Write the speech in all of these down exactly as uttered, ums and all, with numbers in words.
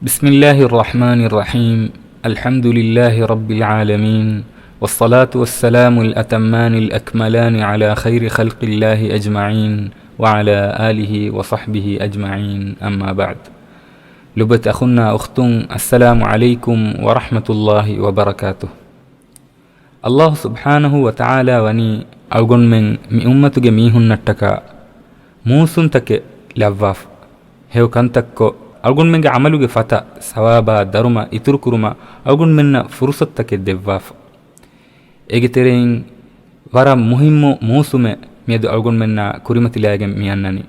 بسم الله الرحمن الرحيم. الحمد لله رب العالمين. والصلاة والسلام الأتمان الأكملان على خير خلق الله أجمعين وعلى آله وصحبه أجمعين. أما بعد. ލޮބުވެތި އަޚުންނާ އުޚްތުން، السلام عليكم ورحمة الله وبركاته. ﷲ ސުބްޙާނަހޫ ވަތަޢާލާ ވަނީ އަޅުގަނޑުމެން މި އުއްމަތުގެ މީހުންނަށްޓަކާ މޫސުންތަކެއް ލައްވާފަ. ހެޔޮ ކަންތައްކޮށް، އަޅުގަނޑުމެންގެ ޢަމަލުގެ ފަތަށް ސަވާބާ ދަރުމަ އިތުރުކުރުމަށް އަޅުގަނޑުމެންނަށް ފުރުޞަތުތަކެއް ދެއްވާފަ. އޭގެ ތެރެއިން ވަރަށް މުހިއްމު މޫސުމެއް މިއަދު އަޅުގަނޑުމެންނާ ކުރިމަތިލާގެން މިއަންނަނީ.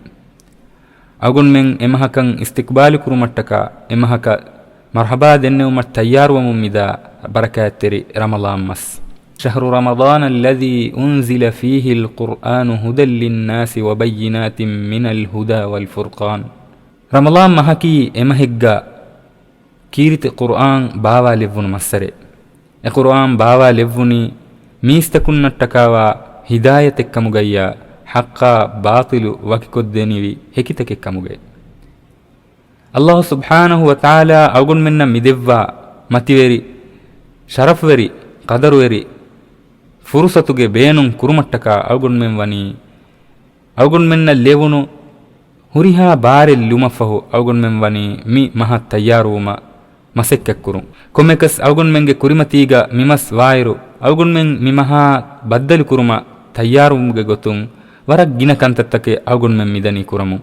އަޅުގަނޑުމެން އެމަހަކަށް އިސްތިޤްބާލު ކުރުމަށްޓަކާ، އެމަހަކަށް މަރްޙަބާ ދެންނެވުމަށް ތައްޔާރުވަމުން މިދާ ބަރަކާތްތެރި ރަމަޟާން މަސް. شهر رمضان الذي أنزل فيه القرآن هدى للناس وبينات من الهدى والفرقان. ރަމަޟާން މަހަކީ އެމަހެއްގަ ކީރިތި ޤުރްއާން ބާވާލެއްވުނު މައްސަރެއް. އެ ޤުރްއާން ބާވާލެއްވުނީ މީސްތަކުންނަށްޓަކާވާ ހިދާޔަތެއްކަމުގައްޔާ، ޙައްޤާ ބާޠިލު ވަކިކޮށްދޭނެވި ހެކިތަކެއްކަމުގައި. ﷲ ސުބްޙާނަހޫ ވަތަޢާލާ އަޅުގަނޑުމެންނަށް މިދެއްވާ މަތިވެރި، ޝަރަފުވެރި، ޤަދަރުވެރި ފުރުޞަތުގެ ބޭނުން ކުރުމަށްޓަކާ އަޅުގަނޑުމެން ވަނީ އަޅުގަނޑުމެންނަށް ލެވުނު ހުރިހާ ބާރެއް ލުމަށްފަހު އަޅުގަނޑުމެން ވަނީ މި މަހަށް ތައްޔާރުވުމަށް މަސައްކަތްކުރުން. ކޮންމެއަކަސް އަޅުގަނޑުމެންގެ ކުރިމަތީގަ މިމަސް ވާއިރު، އަޅުގަނޑުމެން މި މަހާ ބައްދަލުކުރުމަށް ތައްޔާރުވުމުގެ ގޮތުން ވަރަށް ގިނަ ކަންތައްތަކެއް އަޅުގަނޑުމެން މިދަނީ ކުރަމުން.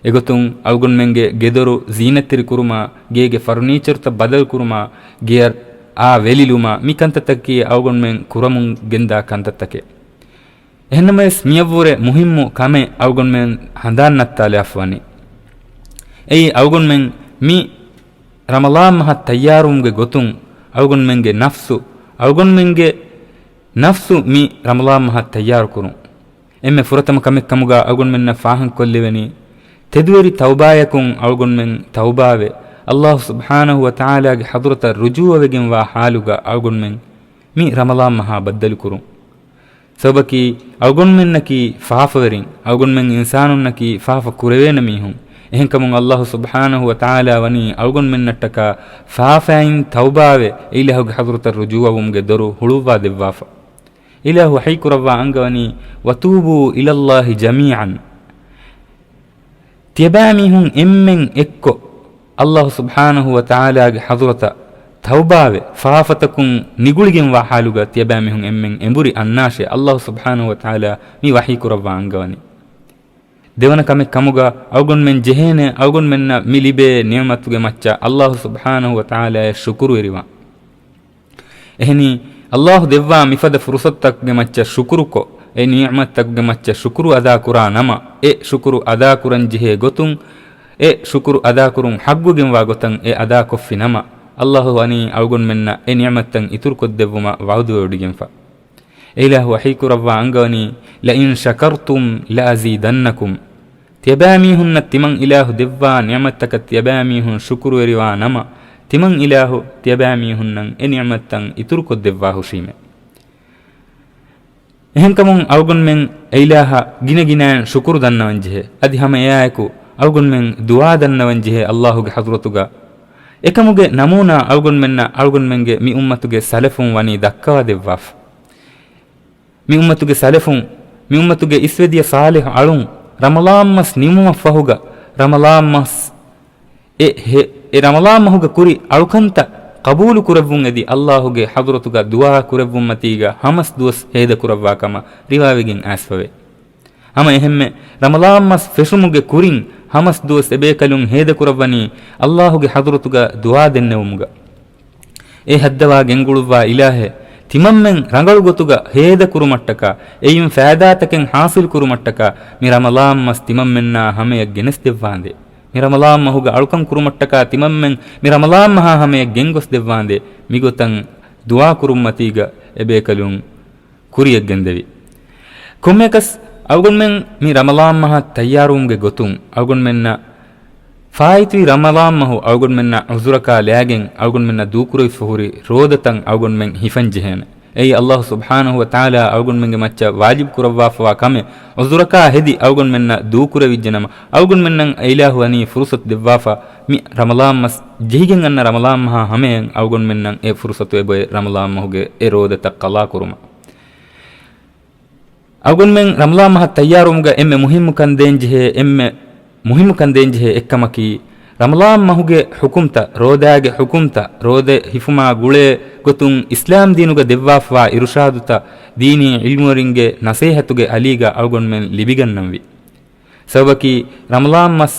އެގޮތުން އަޅުގަނޑުމެންގެ ގެދޮރު ޒީނަތްތެރިކުރުމާ، ގޭގެ ފަރުނީޗަރުތައް ބަދަލުކުރުމާ، ގެއަށް އާ ވެލިލުމާ، މި ކަންތައްތަކަކީ އަޅުގަނޑުމެން ކުރަމުން ގެންދާ ކަންތައްތަކެއް. އެހެންނަމަވެސް، މިއަށްވުރެ މުހިއްމު ކަމެއް އަޅުގަނޑުމެން ހަނދާން ނައްތާލާފަވަނީ. އެއީ، އަޅުގަނޑުމެން މި ރަމަޟާން މަހަށް ތައްޔާރުވުމުގެ ގޮތުން އަޅުގަނޑުމެންގެ ނަފްސު، އަޅުގަނޑުމެންގެ ނަފްސު މި ރަމަޟާން މަހަށް ތައްޔާރުކުރުން. އެންމެ ފުރަތަމަ ކަމެއް ކަމުގަ އަޅުގަނޑުމެންނަށް ފާހަގަކޮށްލެވެނީ، ތެދުވެރި ތައުބާޔަކުން އަޅުގަނޑުމެން ތައުބާވެ، ﷲ ސުބްޙާނަހޫ ވަތަޢާލާގެ ޙަޟްރަތަށް ރުޖޫޢަވެގެންވާ ޙާލުގަ އަޅުގަނޑުމެން މި ރަމަޟާން މަހާ ބައްދަލުކުރުން. ސަބަބަކީ، އަޅުގަނޑުމެންނަކީ ފާފަވެރިން، އަޅުގަނޑުމެން އިންސާނުންނަކީ ފާފަ ކުރެވޭނެ މީހުން. އެހެންކަމުން ﷲ ސުބްޙާނަހޫ ވަތަޢާލާ ވަނީ އަޅުގަނޑުމެންނަށްޓަކާ ފާފައިން ތައުބާވެ، އެއިލާހުގެ ޙަޟްރަތަށް ރުޖޫޢަވުމުގެ ދޮރު ހުޅުއްވާ ދެއްވާފަ. އިލާހު ވަޙީކުރައްވާ އަންގަވަނީ، "وتوبوا إلى الله جميعا." ތިޔަބައިމީހުން އެންމެން އެއްކޮށް، ﷲ ސުބްޙާނަހޫ ވަތަޢާލާގެ ޙަޟްރަތަށް ތައުބާވެ، ފާފަތަކުން ނިގުޅިގެންވާ ޙާލުގަ ތިޔަބައިމީހުން އެންމެން އެނބުރި އަންނާށޭ، ﷲ ސުބްޙާނަހޫ ވަތަޢާލާ މި ވަޙީކުރައްވާ އަންގަވަނީ. ދެވަނަ ކަމެއް ކަމުގަ އަޅުގަނޑުމެން ޖެހޭނެ، އަޅުގަނޑުމެންނަށް މި ލިބޭ ނިޢުމަތުގެ މައްޗަށް ﷲ ސުބްޙާނަހޫ ވަތަޢާލާޔަށް ޝުކުރުވެރިވާން. އެހެނީ، ﷲ ދެއްވާ މިފަދަ ފުރުޞަތުތަކުގެ މައްޗަށް ޝުކުރުކޮށް، އެ ނިޢުމަތުތަކުގެ މައްޗަށް ޝުކުރު އަދާކުރާ ނަމަ، އެ ޝުކުރު އަދާކުރަން ޖެހޭ ގޮތުން، އެ ޝުކުރު އަދާކުރުން ޙައްޤުގެންވާ ގޮތަށް އެ އަދާކޮށްފި ނަމަ، ﷲ ވަނީ އަޅުގަނޑުމެންނަށް އެ ނިޢުމަތުތައް އިތުރުކޮށްދެއްވުމަށް ވަޢުދުވެވޮޑިގެންފަ. އެއިލާހު ވަޙީކުރައްވާ އަންގަވަނީ، "لئن شكرتم لأزيدنكم." ތިޔަބައިމީހުންނަށް ތިމަން އިލާހު ދެއްވާ ނިޢުމަތުތަކަށް ތިޔަބައިމީހުން ޝުކުރުވެރިވާ ނަމަ، ތިމަން އިލާހު ތިޔަބައިމީހުންނަށް އެ ނިޢުމަތުތައް އިތުރުކޮށްދެއްވާހުށީމޭ. އެހެންކަމުން އަޅުގަނޑުމެން އެއިލާހަށް ގިނަގިނައިން ޝުކުރު ދަންނަވަންޖެހޭ. އަދި ހަމަ އެއާއެކު އަޅުގަނޑުމެން ދުޢާ ދަންނަވަންޖެހޭ ﷲގެ ޙަޟްރަތުގަ. އެކަމުގެ ނަމޫނާ އަޅުގަނޑުމެންނަށް އަޅުގަނޑުމެންގެ މި އުއްމަތުގެ ސަލަފުން ވަނީ ދައްކަވާދެއްވާފަ. މި އުއްމަތުގެ ސަލަފުން، މި އުއްމަތުގެ އިސްވެދިޔަ ޞާލިޙު އަޅުން، ރަމަޟާން މަސް ނިމުމަށްފަހުގަ، ރަމަޟާން މަސް އެ ހެ-، އެ ރަމަޟާން މަހުގަ ކުރި އަޅުކަންތައް ޤަބޫލު ކުރެއްވުން އެދި، ﷲގެ ޙަޟްރަތުގަ ދުޢާ ކުރެއްވުންމަތީގަ ހަމަސް ދުވަސް ހޭދަކުރައްވާ ކަމަށް ރިވާވެގެން އައިސްފަވޭ. ހަމަ އެހެންމެ، ރަމަޟާން މަސް ފެށުމުގެ ކުރިން ހަމަސް ދުވަސް އެބޭކަލުން ހޭދަކުރައްވަނީ ﷲގެ ޙަޟްރަތުގަ ދުޢާ ދެންނެވުމުގަ. އެ ހައްދަވާ ގެންގުޅުއްވާ އިލާހޭ، ތިމަންމެން ރަނގަޅު ގޮތުގަ ހޭދަކުރުމަށްޓަކާ، އެއިން ފައިދާތަކެއް ޙާޞިލް ކުރުމަށްޓަކާ، މި ރަމަޟާން މަސް ތިމަންމެންނާ ހަމަޔަށް ގެނެސްދެއްވާނދޭ. މި ރަމަޟާން މަހުގަ އަޅުކަން ކުރުމަށްޓަކާ ތިމަންމެން މި ރަމަޟާން މަހާ ހަމަޔަށް ގެންގޮސްދެއްވާނދޭ. މިގޮތަށް ދުޢާ ކުރުންމަތީގަ އެބޭކަލުން ކުރިޔަށްގެންދެވި. ކޮންމެއަކަސް އަޅުގަނޑުމެން މި ރަމަޟާން މަހަށް ތައްޔާރުވުމުގެ ގޮތުން އަޅުގަނޑުމެންނަށް ފާއިތުވި ރަމަޟާން މަހު އަޅުގަނޑުމެންނަށް ޢުޛުރަކާ ލައިގެން އަޅުގަނޑުމެންނަށް ދޫކުރެވިފަ ހުރި ރޯދަތައް އަޅުގަނޑުމެން ހިފަން ޖެހޭނެ. އެއީ ﷲ ސުބްޙާނަހު ވަތަޢާލާ އަޅުގަނޑުމެންގެ މައްޗަށް ވާޖިބު ކުރައްވާފަވާ ކަމެއް، ޢުޛުރަކާ ހެދި އަޅުގަނޑުމެންނަށް ދޫކުރެވިއްޖެނަމަ، އަޅުގަނޑުމެންނަށް އެއިލާހު ވަނީ ފުރުޞަތު ދެއްވާފަ، މި ރަމަޟާން މަސް ޖެހިގެން އަންނަ ރަމަޟާން މަހާ ހަމަޔަށް އަޅުގަނޑުމެންނަށް އެ ފުރުޞަތު އެބޮއެ ރަމަޟާން މަހުގެ އެ ރޯދަތައް ޤަޟާ ކުރުމަށް. އަޅުގަނޑުމެން ރަމަޟާން މަހަށް ތައްޔާރުވުމުގަ އެންމެ މުހިއްމު ކަން ދޭންޖެހޭ، އެންމެ މުހިއްމު ކަން ދޭންޖެހޭ އެއްކަމަކީ، ރަމަޟާން މަހުގެ ޙުކުމްތައް، ރޯދާގެ ޙުކުމްތައް، ރޯދަ ހިފުމާ ގުޅޭ ގޮތުން އިސްލާމް ދީނުގަ ދެއްވާފަވާ އިރުޝާދުތައް، ދީނީ ޢިލްމުވެރިންގެ ނަޞޭޙަތުގެ އަލީގަ އަޅުގަނޑުމެން ލިބިގަންނަންވީ. ސަބަބަކީ، ރަމަޟާން މަސް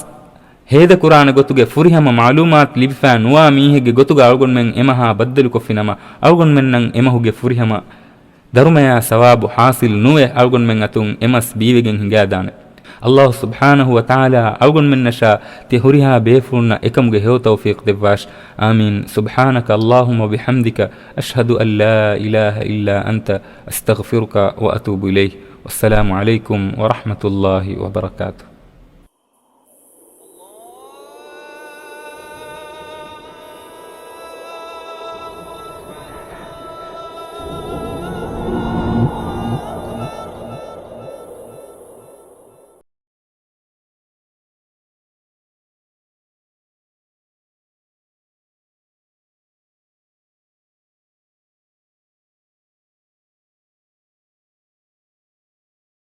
ހޭދަކުރާނެ ގޮތުގެ ފުރިހަމަ މަޢުލޫމާތު ލިބިފަ ނުވާ މީހެއްގެ ގޮތުގަ އަޅުގަނޑުމެން އެމަހާ ބައްދަލުކޮށްފިނަމަ، އަޅުގަނޑުމެންނަށް އެމަހުގެ ފުރިހަމަ ދަރުމަޔާ ސަވާބު ޙާޞިލް ނުވެ، އަޅުގަނޑުމެން އަތުން އެމަސް ބީވެގެން ހިނގާދާނެ. ﷲ ސުބްޙާނަހު ވަތަޢާލާ އަޅުގަނޑުމެންނަށާ ތި ހުރިހާ ބޭފުޅުންނަށް އެކަމުގެ ހެޔޮ ތައުފީޤު ދެއްވާށި. އާމީން. سبحانك اللهم وبحمدك، أشهد أن لا إله إلا أنت، أستغفرك وأتوب إليك. والسلام عليكم ورحمة الله وبركاته.